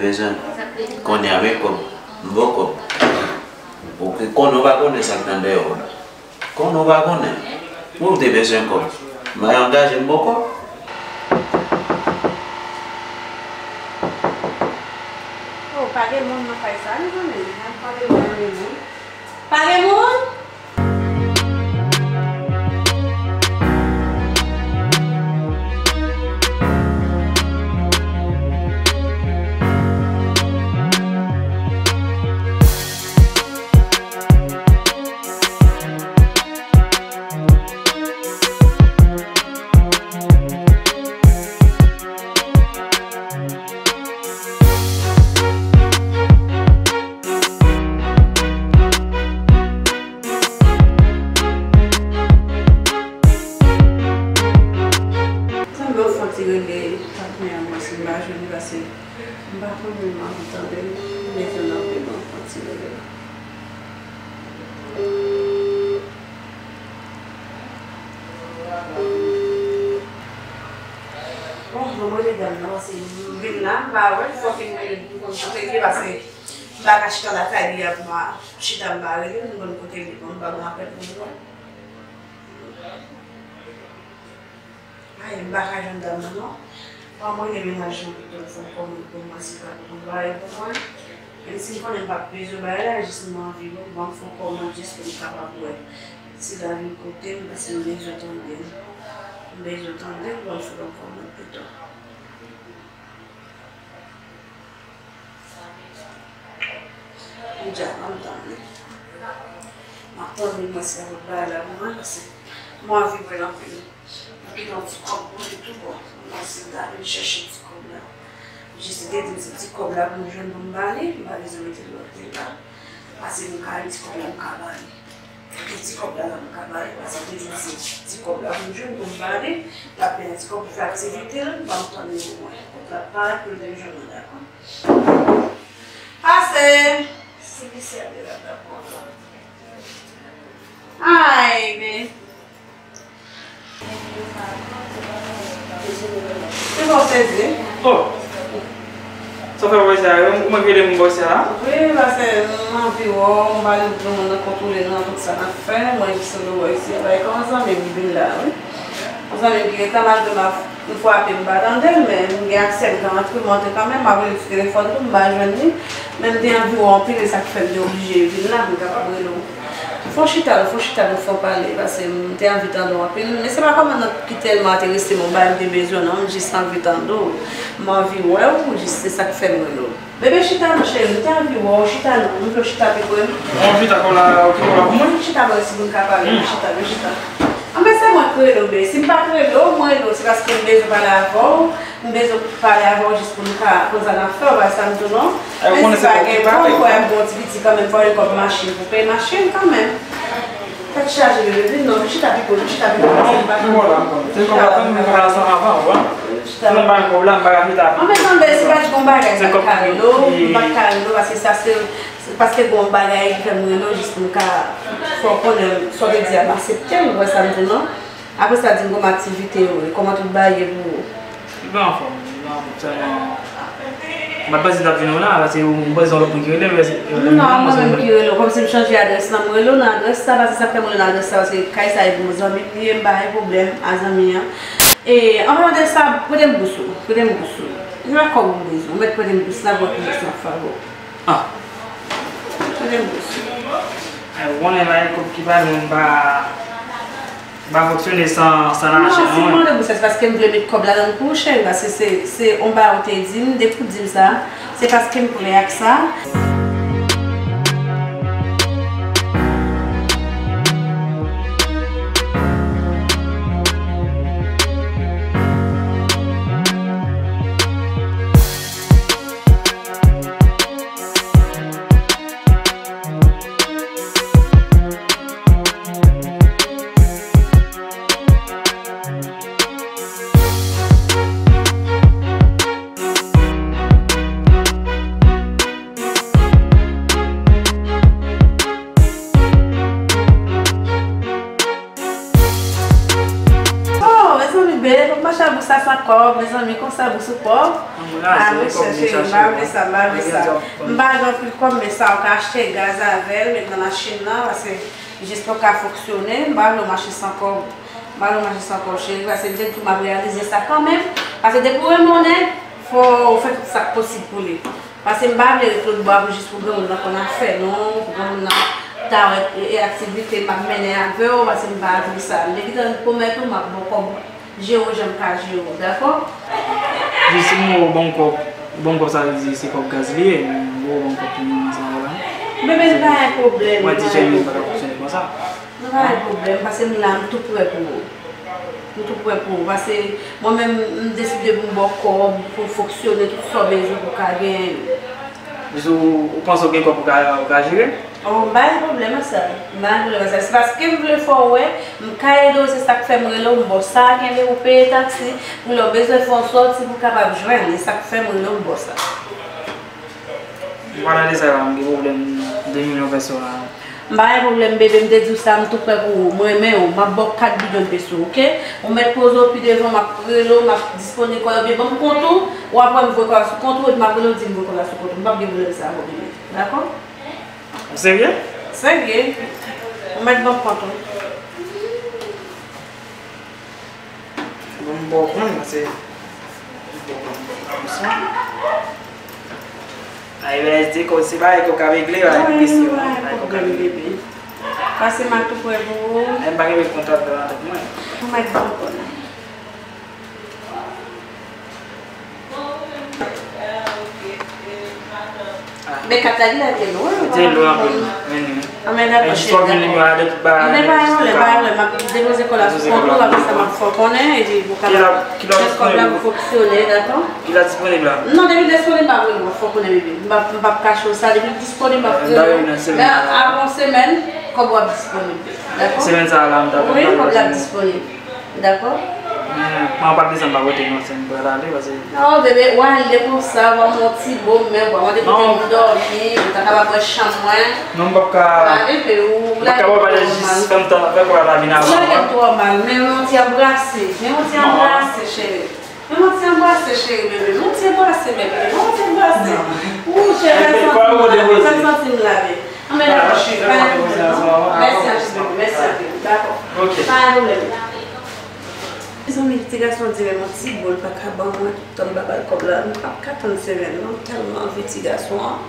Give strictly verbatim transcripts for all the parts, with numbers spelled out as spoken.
Bezwen konnen avèk kòb, m ba w kòb. Ou konnen ou pa konnen sa k nan dèyè w la. Konnen ou pa konnen. Mwen ou te bezwen kòb. M al angaje m ba w kòb. Oh, pa gen moun nan kay sa, mezanmi. Pa gen moun, pa gen moun. Pa gen moun? Sanble w fon ti rele patnè an mwen si m pa jwenn li, paske m pa konnen, m anvi tande l, m bezwen l anpil, m fon ti rele l. Bon, mwen rele dam nan, paske m vin la, m pa wè l, fòk m rele l pou m konn kote l ye, paske m pa ka chita lakay li a pou m a chita m pa rele l, m konn kote l ye, bon, m pa gen apèl pou m wè. Ay, m pa ka jwenn dam nan, non. An mwen gen mennaj mwen pito l fè yon kòmand pou mwen, si l ka fè yon bagay pou mwen. Menm si m konnen m p ap bezwen bagay la, jis m anvi wè l, ban m fè yon kòmand jis pou m kapab wè. Si l a vin kote m, paske m bezwen tande l. M bezwen tande l, ban m fè yon kòmand pito. Kounye a, ban m tann li. M ap tann li, mwen, si l ap bay la pou mwen, paske mwen anvi wè l anpil. Epi, gen yon ti kòb pou li tou, bon, mwen, si l ta vin chèche ti kòb la. Jis li te di m se ti kòb la pou m jwenn pou m ba li, m pa bezwen mete l lòt kote la. Paske m ka, ti kòb la, m ka ba li. Ti kòb la, la m ka ba li, paske m te di se ti kòb la pou m jwenn pou m ba li, l ap mennen ti kòb pou fè aktivite l, ban m tann li pou mwen. Kot l ap parèt pou l vin jwenn mwen, dakò? Pase! Si misye ap de la, dakò. Ay, men. Se bon sezi. Oh! Sa fè w wè sa, ou mwen rele m bò sa a? Wi, paske m anvi wè w, m pa gen moun nan kontwole nan tout sa n ap fè, mwen jis anvi wè w isi a, bay kòman zanmi m vin la, wi. Yon zanmi m ki ret la, malgre m ap, m frape, m pa tande l, men m gen aksè, m ka antre, m antre kanmenm, m ap rele sou telefòn tou, m pa jwenn li, men m te anvi wè w anpil, e sa k fè m te oblije vin la, pou m kapab rele w. Fò chita, fò chita, nou fò pale, paske m te anvi tande w anpil. Men se pa kòmandan ki tèlman enterese m, yon bagay m te bezwen, non, m jis anvi tande w. M anvi wè w, jis se sa k fè m rele w. Bebe, chita non, cheri, m te anvi wè w, chita non, m vle w chita pi pre m. Ou anvi ta kò la, ou te kò la pou mwen? Chita bò isi pou n ka pale, chita, vin chita. Anben, se mwen k rele w, bebe. Si m pa t rele w, mwen rele w, se paske m bezwen pale avè w. M bezwen pale avè w jis pou nou ka konn sa n ap fè, w pa sa m di w non. Men si pa gen kòb, fò m ba w ti piti kanmenm, fò w gen kòb machin pou peye machin kanmenm. Tèt chaje, bebe, vin non, vin chita pi pre, vin chita pi pre. Non, m pa konn. Se kòb la, m konn. Se kòb la, m konn sa avan, w wè. Chita. Si m pa gen kòb la, m pa ka chita. An menm tan, bebe, se pa t gon bagay, sa k ka rele w, m pa t ka rele w, paske sa se, se paske gon bagay ki fè m rele w, jis pou m ka fè w konnen sa w te di a, m aksepte l, w wè sa m di w non. Apre sa, di m kòman aktivite yo ye, kòman tout bagay ye pou ou? Li pa anfòm, li pa anfòm, sèlman m pa t panse l t ap vin la, paske m panse se yon lòt moun ki rele m, men se, e, non, mwen menm ki rele w, kòmsi m chanje adrès lan, m rele w nan adrès sa, paske sa k fè m rele w nan adrès sa, paske kay sa e pou zanmi m li ye, m pa gen pwoblèm a zanmi an. E, an palan de sa, prete m bous ou, prete m bous ou. Se pa kòb ou m bezwen, ou mèt prete m bous la, pou wè ki bous m ap fè avè w. Ah. Prete m bous ou. Ay, ou konnen la, e kòb ki pa gen, m pa, m pa fonksyone san, san lajan, non, si m mande pou sa, se paske m vle met kòb ladann pou ou, cheri, paske se, se yon bagay ou te di m, depi ou di m sa, se paske m prè ak sa. Konsa bous la san kòb, mezanmi, konsa bous ou pòv. Mwen raze, kòb mwen chache. M pa vle sa, m pa vle sa. M pa gen anpil kòb, men sa ou ka achte gaz avè l, met nan machin nan, paske jis pou ka fonksyone. M pa vle w mache san kòb. M pa vle w mache san kòb, cheri, paske m te di w m ap reyalize sa kanmenm. Paske depi w renmen yon nèg, fò w fè tout sa k posib pou li. Paske m pa vle ret lòtbò a pou jis pou granmoun nan konn afè nou, pou granmoun nan ta wè e, e aktivite m ap mennen avè w, paske m pa vle sa. M te gentan pwomèt ou m ap ba w kòb, jere w jan m ka jere w, dakò? Jis si m wè w ban m kòb, ban m kòb sa vle di se kòb gaz li ye, m wè w ban m kòb pou moman sa a la. Bebe, m pa gen pwoblèm, m pa gen pwoblèm. Mwen di Jeremy pa ka fonksyone konsa. M pa gen pwoblèm, paske m la, m tou prè pou ou. M tou prè pou ou, paske mwen menm, m deside pou m ba w kòb, pou w fonksyone, tout sa w bezwen pou w ka genyen. Jis ou, ou panse w gen kòb pou w ka, ou ka jere? Oh, m pa gen pwoblèm ak sa. M pa gen pwoblèm ak sa. Se paske m vle fè w wè, m ka ede w, se sa k fè m rele w, m ba w sa, kenbe, ou peye taksi, pou lè w bezwen fè yon sòti, pou w kapab jwenn, se sa k fè m rele w, m ba w sa. M pa nan de sa la, m gen pwoblèm de milyon pèsòn la. M pa gen pwoblèm, bebe, m te di w sa, m tou prè pou ou. M renmen w, m ap ba w kat bidon peso, oke? Ou mèt poze w pi devan, m ap rele w, m ap disponib kòb la, oubyen ban m kont ou, ou ap wè m voye kòb la sou kont ou, epi m ap rele w, di m voye kòb la sou kont ou. M p ap gen pwoblèm sa avè w, bebe. Dakò? Ou serye? Serye. Ou mèt ban m kont ou. Bon, m ba w kont, paske m ba w kont konsa. Ay, men, di kòb se bagay kòb k ap regle, bagay pou kesyon, bagay kòb k ap regle. Pase m a tou prè pou ou. Ay, m pa gen kontak nan tèt mwen. Ou mèt ban m kont. Men kat la genlè te lwen, wi. Te lwen anpil, men wi. Anben, dakò, cheri, dakò. Anben, pa gen pwoblèm, pa gen pwoblèm. M ap depoze kòb la sou kont ou, apre sa, m ap fè w konnen, epi ou kapab fè kòb la pou fonksyone, dakò? Ki la disponib la? Non, depi l disponib, m ap rele w, m ap fè w konnen, bebe. M p ap, m p ap kache w sa, depi l disponib, m ap rele w. Men, avan yon semèn, kòb ou ap disponib, dakò? Semèn sa a la, m t ap... Wi, kòb la ap disponib. Dakò? Men, mwen pa bezwen pa kote non, se m pral ale, paske... Oh, bebe, w ale konsa, w a yon ti bo, men w a mande pou m dòmi, ou ta kapab wè chanm mwen. Non, m p ap ka. Ale, bebe, ou lage m twò mal. Jis fè m tan, fè kò a vin avan mwen. Ou lage m twò mal, men yon ti anbrase, men yon ti anbrase, cheri. Men yon ti anbrase, cheri, bebe, yon ti anbrase, bebe, yon ti anbrase. Ou, cheri, sa santi m la, bebe. Anben, dakò, cheri, pa gen pwoblèm, non. Mèsi anpil, bebe, mèsi anpil. Dakò. Pa gen pwoblèm. Mezanmi, ti gason an di rèl yon ti bo, l pa ka ban mwen, tout tan m pa ba l kòb la, m p ap ka tann semèn non, m tèlman anvi ti gason an.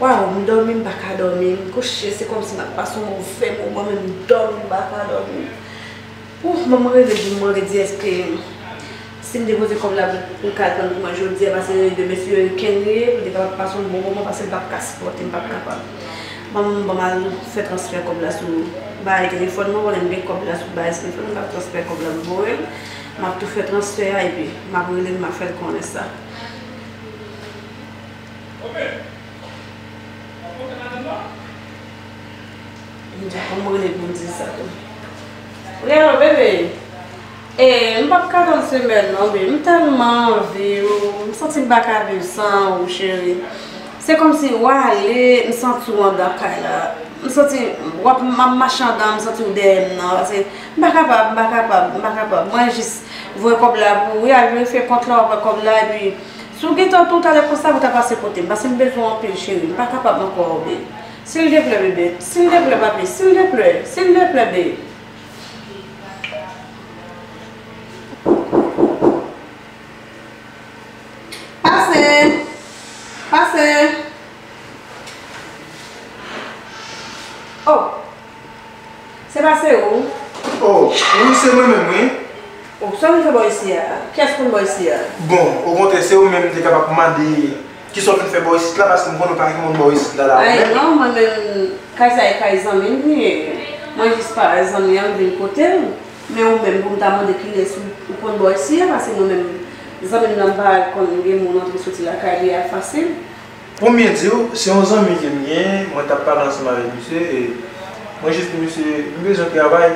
Waw, m dòmi, m pa ka dòmi, m kouche, se kòmsi m ap pase yon move moman, men m dòmi, m pa ka dòmi. Ouf, ban m rele pou m rele di èske si m depoze kòb la pou l ka al pran l pou mwen jodi a, paske de mesye Kenry, pou l te kapab pase yon bon moman, paske m p ap ka sipòte, m p ap kapab. Ban m, ban m al fè transfè kòb la sou bagay telefòn mwen, konnen m gen kòb la sou bagay telefòn mwen, m ap transfè kòb la, m voye l. M ap tou fè transfè a, epi m ap rele l, m ap fè l konnen sa. M di, fò m rele pou m di sa tou. Wi, alo, bebe. E, m p ap ka tann semèn non, bebe. M tèlman anvi w. M santi m pa ka viv san ou, cheri. Se kòmsi w ale, m santi w anndan kay la. M santi w ap, m ap mache anndan, m santi w dèyè m nan. Paske m pa kapab, m pa kapab, m pa kapab. Mwen jis voye kòb la pou ou, wi, al verifye kont la, w ap wè kòb la, epi si w gentan tou talè konsa, pou ta pase kote m, paske m bezwen w anpil, cheri. M pa kapab ankò, bebe. Silvouplè, bebe. Silvouplè, papi. Silvouplè. Silvouplè, bebe. Pase. Pase. Oh. Se pa se ou? Oh, wi, se mwen menm, wi. Oh, sa w vin fè bò isi a? Kiyès konn bò isi a? Bon, okontrè, se ou menm m te kapab mande kisa w vin fè bò isit la, paske m konnen w pa gen moun bò isit la, la ou menm. Ay, non, mwen menm, kay sa e kay zanmi m li ye. Mwen jis pa zanmi an, m vin kote l. Men ou menm, pou m ta mande kilès ou, ou konn bò isi a, paske mwen menm, zanmi m nan m pa konn gen moun antre soti lakay li a fasil. Pou m byen di w, se yon zanmi ke m gen, mwen t ap pale ansanm avèk misye, e mwen jis di misye, m bezwen travay,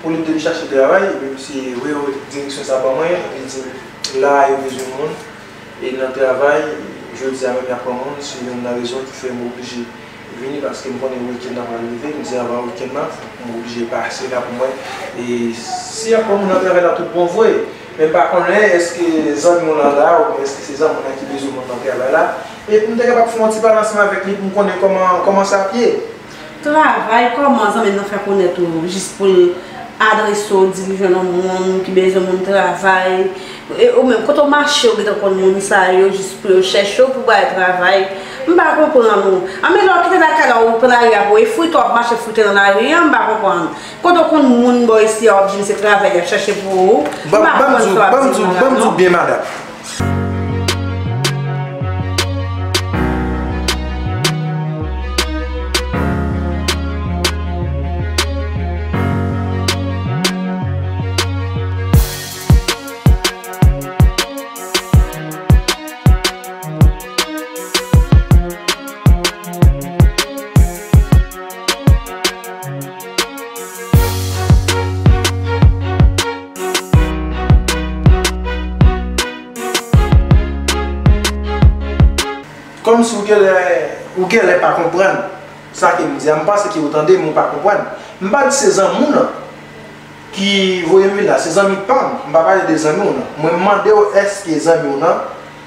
pou l ede m chache travay, epi misye rewè direksyon sa ban mwen, li di m, la a yo bezwen moun, e nan travay, jodi a menm y ap pran moun, se youn nan rezon ki fè m oblije vini, paske m konnen wikenn nan pral rive, m di avan wikenn nan, m oblije pase la pou mwen, e si y ap pran moun nan travay la tout bon vre, Men m pa konnen èske zanmi w lan la, oubyen èske se zanmi w lan ki bezwen moun nan travay la. E pou m te kapab fè yon ti pale ansanm avèk li pou m konnen kòman, kòman sa ap ye. Travay kòman? Zanmi m nan fè konnen ou jis pou l adrese w, di l jwenn yon moun ki bezwen moun travay. E ou menm, kote w mache, ou gentan konn moun sa yo, jis pou yo chèche w pou bay travay. M pa konprann ou. Anben lè w kite lakay la, ou pran lari a pou w, e frite w ap mache frite nan lari a, m pa konprann. Kote w konn moun bò isi a w ap di m se travay y ap chache pou ou? M pa konprann sa w ap di m la non. Ban m di w byen, madanm. Kòmsi ou genlè, ou genlè pa konprann sa ke m di a. M panse ke ou tande, men ou pa konprann. M pa di se zanmi w nan ki voye m vin la, se zanmi pa m. M pa pale de zanmi w nan. Mwen mande w, èske zanmi w nan,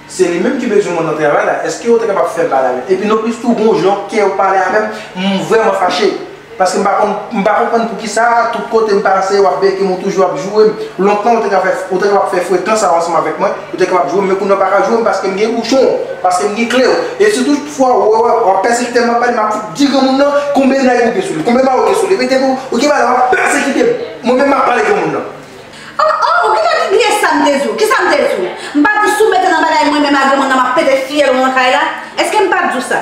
se li menm ki bezwen moun nan travay la, èske ou te kapab fè m pale avè l? Epi nonplis tou, gon jan ke ou pale avè m, m vrèman fache. Paske m pa konn, m pa konprann poukisa tout kote m pase, w ap beke m, ou toujou ap joure m. Lontan, ou te ka fè, ou te kapab fè frekans sa ansanm avèk mwen, ou te kapab joure m, men kounye a w pa ka joure m paske m gen bouchon, paske m gen kle w. E si tout fwa w wè, w ap pèsekite m, m ap pale, m ap fout di granmoun nan konbyen nèg ou gen sou li, konbyen mari ou gen sou li. Epi depi w gen bagay la, w ap pèsekite m. Mwen menm, m ap pale granmoun nan. Oh, oh, ou gentan bliye sa m te di w. Kisa m te di w? M pa di si w mete nan bagay mwen menm ak granmoun nan, m ap pete fyèl ou nan kay la. Èske m pa t di w sa?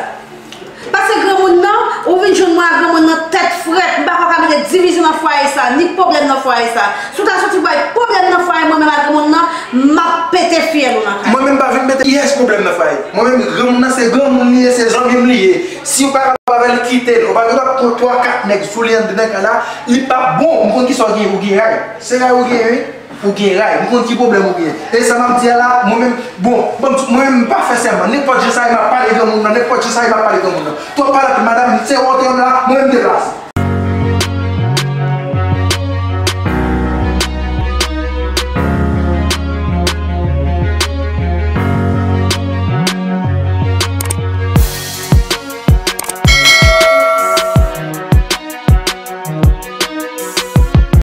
Pase granmoun nan, ou vin jwenn mwen ak granmoun nan tèt frèt, m pa kwè w ka mete divizyon nan fwaye sa, ni pwoblèm nan fwaye sa. Si w ta soti bay pwoblèm nan fwaye mwen menm ak granmoun nan, m ap pete fyèl ou nan kay. Mwen menm pa vin mete pyès pwoblèm nan fwaye. Mwen menm granmoun nan se granmoun li ye, se zanmi m li ye. Si w pa kapab avè l, kite l. Ou pa gen dwa pran twa kat nèg sou li anndan nan kay la, li p ap bon. M konn kisa w genyen, ou gen ray. Se ray ou genyen wi. Ou gen ray, m konn ki pwoblèm ou gen. E sa m ap di a la, mwen menm, bon, ban m di, mwen menm m pa fè sèman. Nenpòt jan sa ye, m ap pale granmoun nan, nenpòt jan sa ye, m ap pale granmoun nan. Twòp pale anpil, madanm, se wotè w la, mwen menm m deplase.